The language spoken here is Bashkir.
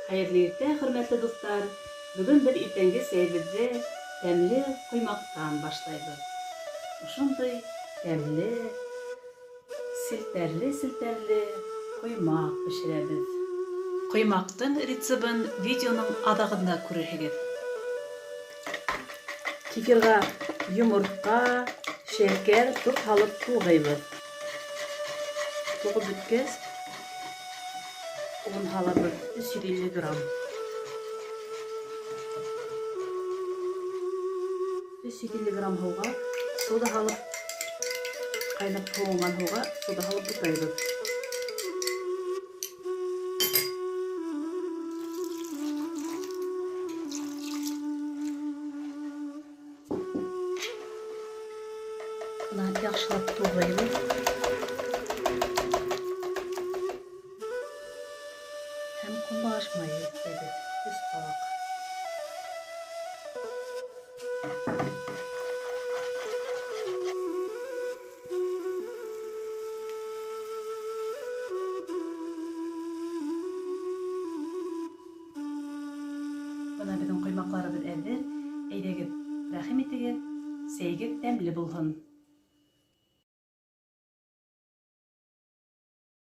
Хәйерле иртә, хөрмәтле дуҫтар! Бөгөн беҙ иртәнге сәйебеҙҙе тәмле ҡоймаҡтан башлайбыҙ. Ошондай тәмле, селтәрле-селтәрле ҡоймаҡ бешерәбеҙ. Ҡоймаҡтың рецебын видеоның аҙағында күрерһегеҙ. Кефирға йомортҡа, шәкәр, тоҙ һалып туғыйбыҙ. Туғып бөткәс, он һалабыҙ, 350 грамм. 350 грамм һыуға сода һалып, ҡайнап һыуынған һыуға сода һалып бутайбыҙ. Бына яҡшылап туғыйбыҙ. Һәм көнбағыш майы өҫтәйбеҙ, 3 ҡалаҡ. Бына беҙҙең ҡоймаҡларыбыҙ әҙер. Әйҙәгеҙ, рәхим итегеҙ, сәйегеҙ тәмле булһын.